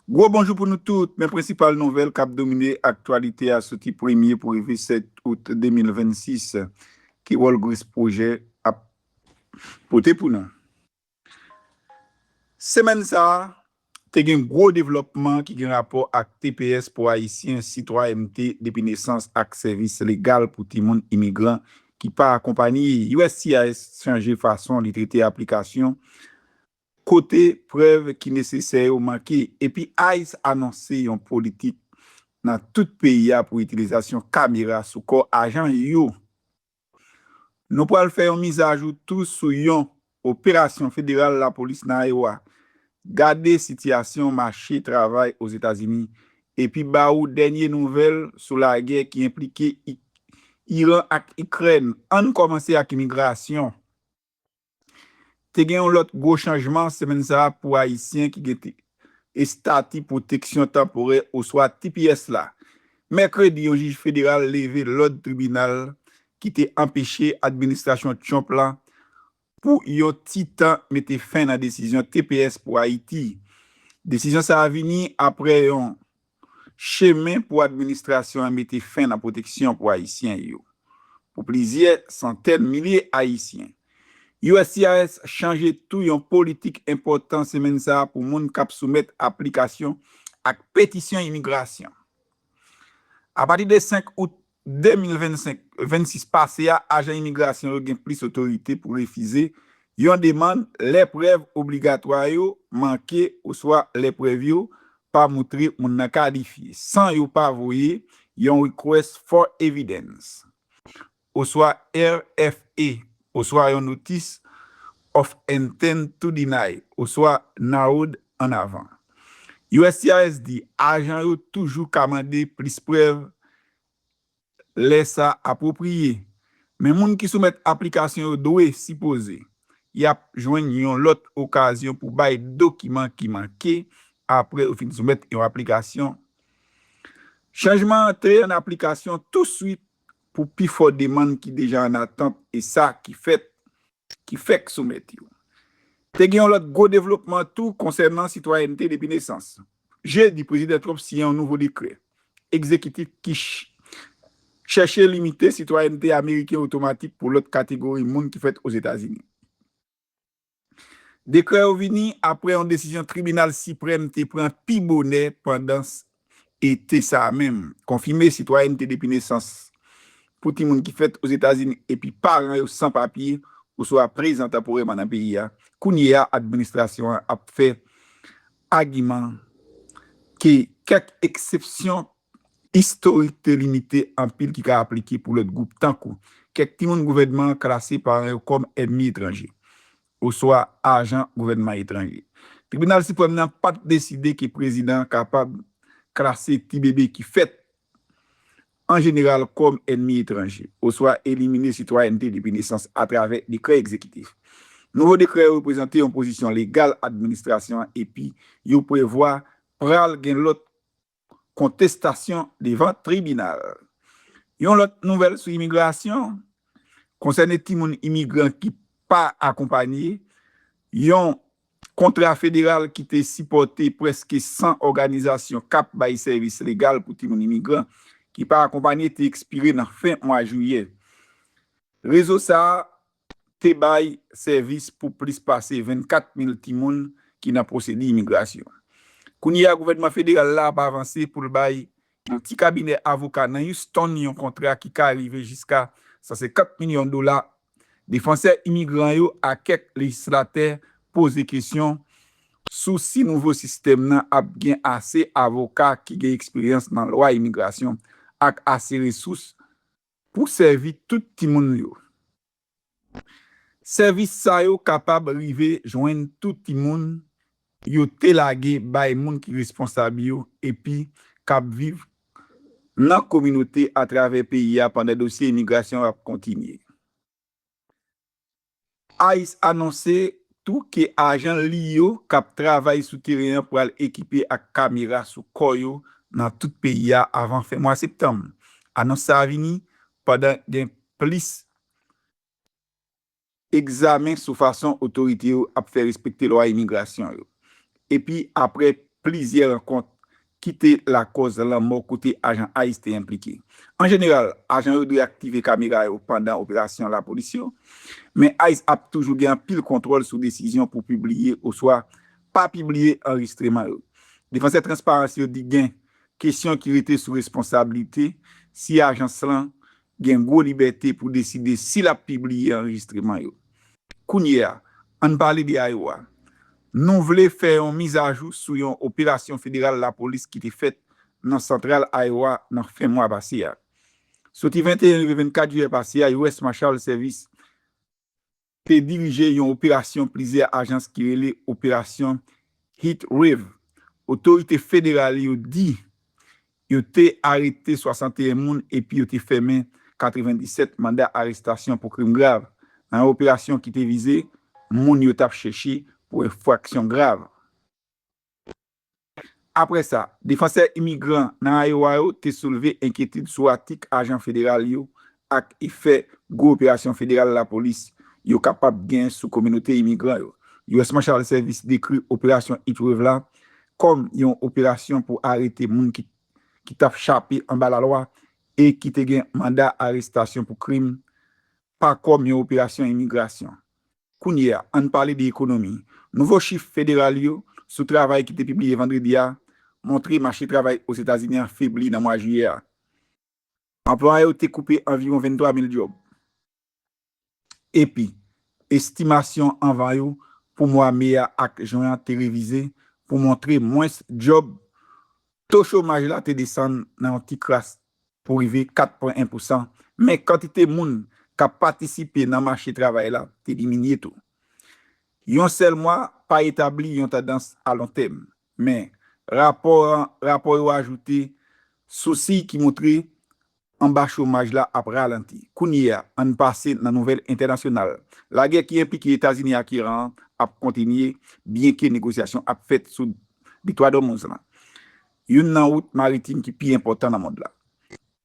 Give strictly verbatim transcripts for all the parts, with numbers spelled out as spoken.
Gwo bonjou pou nou tout, men prensipal nouvèl k ap domine aktyalite a soti premye pou rive sèt out de mil vennsis, ke World Grace Project ap pote pou nou. Semèn sa a, te gen gwo devlòpman ki gen rapò ak T P S pou Ayisyen, sitwayènte depi nesans ak sèvis legal pou timoun imigran ki pa akonpaye. U S C I S chanje fason li trete aplikasyon kote prèv ki nesesè yo manke, epi ICE anonse yon politik nan tout peyi a pou itilizasyon kamera sou kò ajan yo. Nou pral fè yon mizajou tou sou yon operasyon federal lapolis nan Iowa. Gade sitiyasyon mache travay Ozetazini, epi ba ou dènye nouvèl sou lagè ki enplike I-, Iran ak Ikrèn. Ann kòmanse ak imigrasyon. Te gen yon lòt gwo chanjman semèn sa a pou Ayisyen ki gen te-, estati pwoteksyon tanporè oswa T P S la. Mèkredi, yon jij federal leve lòd tribinal ki te anpeche administrasyon Trump la pou yon ti tan mete fen nan desizyon T P S pou Ayiti. Desizyon sa a vini apre yon chemen pou administrasyon an mete fen nan pwoteksyon pou Ayisyen yo. Pou plizyè santèn milye Ayisyen. U S C I S chanje tou yon politik enpòtan semèn sa a pou moun k ap soumèt aplikasyon ak petisyon imigrasyon. Apati de senk out de mil vennsenk, vennsis pase a, ajan imigrasyon yo gen plis otorite pou refize yon demann lè prèv obligatwa yo manke oswa lè prèv yo pa moutre moun nan kalifye, san yo pa voye yon Request for Evidence, oswa R F E, oswa yon Notice of Intent to Deny, oswa NAROD an avan. U S C I S di ajan yo toujou ka mande plis prèv lè sa apwopriye. Men moun ki soumèt aplikasyon yo dwe sipoze y ap jwenn yon lòt okazyon pou bay dokiman ki manke apre yo fin soumèt yon aplikasyon. Chanjman antre an aplikasyon touswit pou pifò demann ki deja an atant e sa ki fèt, ki fèk soumèt yo. Te gen yon lòt gwo devlopman tou konsènan sitwayènte depi nesans. Jedi, Prezidan Trump siyen yon nouvo dekrè egzekitif ki ch-, chèche limite sitwayènte ameriken otomatik pou lòt kategori moun ki fèt Ozetazini. Dekrè yo vini apre yon desizyon Tribinal Siprèm te pran pi bonè pandan s-, ete sa a menm, konfime sitwayènte depi nesans pou timoun ki fèt Ozetazini epi paran yo san papye oswa prezan tanporèman nan peyi a. Kounye a, administrasyon an ap fè agiman ke kèk eksepsyon istorik te limite anpil ki ka aplike pou lòt gwoup, tankou kèk timoun gouvènman an klase paran yo kòm ènmi etranje oswa ajan gouvènman etranje. Tribinal Siprèm nan pa t deside ke prezidan an kapab klase ti bebe ki fèt an jeneral kòm ènmi etranje, oswa elimine sitwayènte depi nesans atravè dekrè egzekitif. Nouvo dekrè yo reprezante yon pozisyon legal administrasyon an epi yo prevwa pral gen lòt kontestasyon devan tribinal. Yon lòt nouvèl sou imigrasyon konsène timoun imigran ki pa akonpaye. Yon kontra federal ki te sipòte prèske san òganizasyon k ap bay sèvis legal pou timoun imigran ki pa akonpaye te ekspire nan fen mwa jiyè. Rezo sa a te bay sèvis pou plis pase vennkat mil timoun ki nan pwosedi imigrasyon. Kounye a, gouvènman federal la ap avanse pou l bay yon ti kabinè avoka nan Houston yon kontra ki ka rive jiska san senkant milyon dola. Defansè imigran yo ak kèk lejislatè poze kesyon sou si nouvo sistèm nan ap gen ase avoka ki gen eksperyans nan lwa imigrasyon ak ase resous pou sèvi tout timoun yo. Sèvis sa yo kapab rive jwenn tout timoun yo te lage bay moun ki responsab yo epi k ap viv nan kominote atravè peyi a pandan dosye imigrasyon ap kontinye. ICE anonse tou ke ajan li yo k ap travay sou teren an pral ekipe ak kamera sou kò yo nan tout peyi a avan fen mwa septanm. Anons sa a vini pandan gen plis egzamen sou fason otorite yo ap fè respekte lwa imigrasyon yo. Epi apre plizyè rankont ki te lakòz lanmò kote ajan ICE te enplike. An jeneral, ajan yo dwe aktive kamera yo pandan operasyon lapolis yo, men ICE ap toujou gen anpil kontwòl sou desizyon pou pibliye oswa pa pibliye anrejistreman yo. Defansè transparans yo di gen kesyon ki rete sou responsablite si ajans lan gen gwo libète pou deside si l ap pibliye anrejistreman yo. Kounye a, ann pale de Iowa. Nou vle fè yon mizajou sou yon operasyon federal lapolis ki te fèt nan santral Iowa nan fen mwa pase a. Soti venteyen rive vennkat jiyè pase a, U S Marshal Service te dirije yon operasyon plizyè ajans ki rele Operasyon Heat Wave. Otorite federal yo di yo te arete swasanteyen moun epi yo te fèmen katrevenndisèt manda arestasyon pou krim grav, nan yon operasyon ki te vize moun yo t ap chèche pou enfraksyon grav. Apre sa, defansè imigran nan Iowa yo te soulve enkyetid sou atik ajan federal yo ak efè gwo operasyon federal lapolis yo kapab gen sou kominote imigran yo. U S Marshal Service dekri operasyon Heat Wave la kòm yon operasyon pou arete moun ki, ki t ap chape anba lalwa e ki te gen manda arestasyon pou krim, pa kòm yon operasyon imigrasyon. Kounye a, ann pale de ekonomi. Nouvo chif federal yo sou travay ki te pibliye vandredi a montre mache travay Ozetazini an febli nan mwa jiyè a. Anplwaye yo te koupe anviwon venntwa mil djòb. Epi, estimasyon anvan yo pou mwa me a ak jen an te revize pou montre mwens djòb. To chomaj la te desann nan yon ti kras pou rive kat pwen en pousan, men kantite moun k ap patisipe nan mache travay la te diminye tou. Yon sèl mwa pa etabli yon tandans alontèm, men rapò, rapò yo ajoute sou siy ki montre anba chomaj la ap ralanti. Kounye a, ann pase nan nouvèl entènasyonal. Lagè ki enplike Etazini ak Iran an ap kontinye, byenke negosyasyon ap fèt sou Detwa Dòmòz la, youn nan wout maritim ki pi enpòtan nan mond la.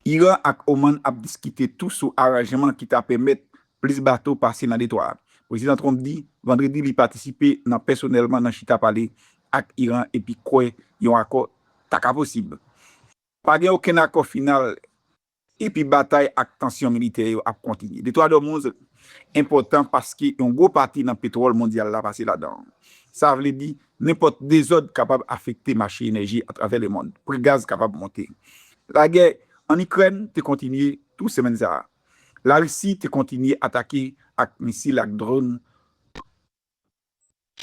Iran ak Oman ap diskite tou sou aranjman ki ta pèmèt plis bato pase nan detwa a. Prezidan Trump di vandredi li patisipe nan pèsonèlman nan chita pale ak Iran epi kwè yon akò ta ka posib. Pa gen okenn akò final epi batay ak tansyon militè yo ap kontinye. Detwa Dòmòz enpòtan paske yon gwo pati nan petwòl mondyal la pase ladan l. Sa vle di, nenpòt dezòd kapab afekte mache enèji atravè lemonn. Pri gaz kapab monte. Lagè ann Ikrèn te kontinye tou semèn sa a. Larisi te kontinye atake ak misil ak dwòn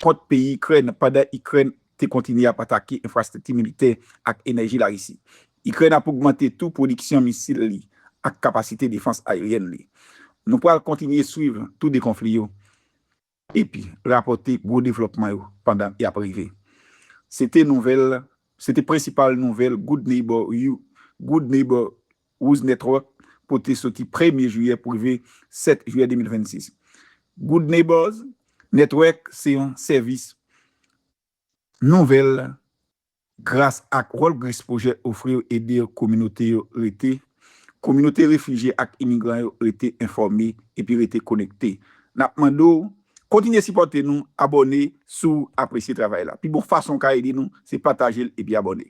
kont peyi Ikrèn, pandan Ikrèn te kontinye ap atake enfrastrikti militè ak enèji Larisi. Ikrèn ap ogmante tou pwodiksyon misil li ak kapasite defans ayeryèn li. Nou pral kontinye swiv tou de konfli yo epi rapòte gwo devlòpman yo pandan y ap rive. Se te nouvèl, se te prensipal nouvèl Good Neighbor You, Good Neighbor News Network pote soti premye jiyè pou rive sèt jiyè de mil vennsis. Good Neighbors Network se yon sèvis nouvèl gras ak World Grace Project ofri yo ede kominote yo rete, kominote refijye ak imigran yo rete enfòme epi rete konekte. N ap mande w kontinye sipòte nou, abòne si w apresye travay la. Pi bon fason w ka ede nou, se pataje l epi abòne.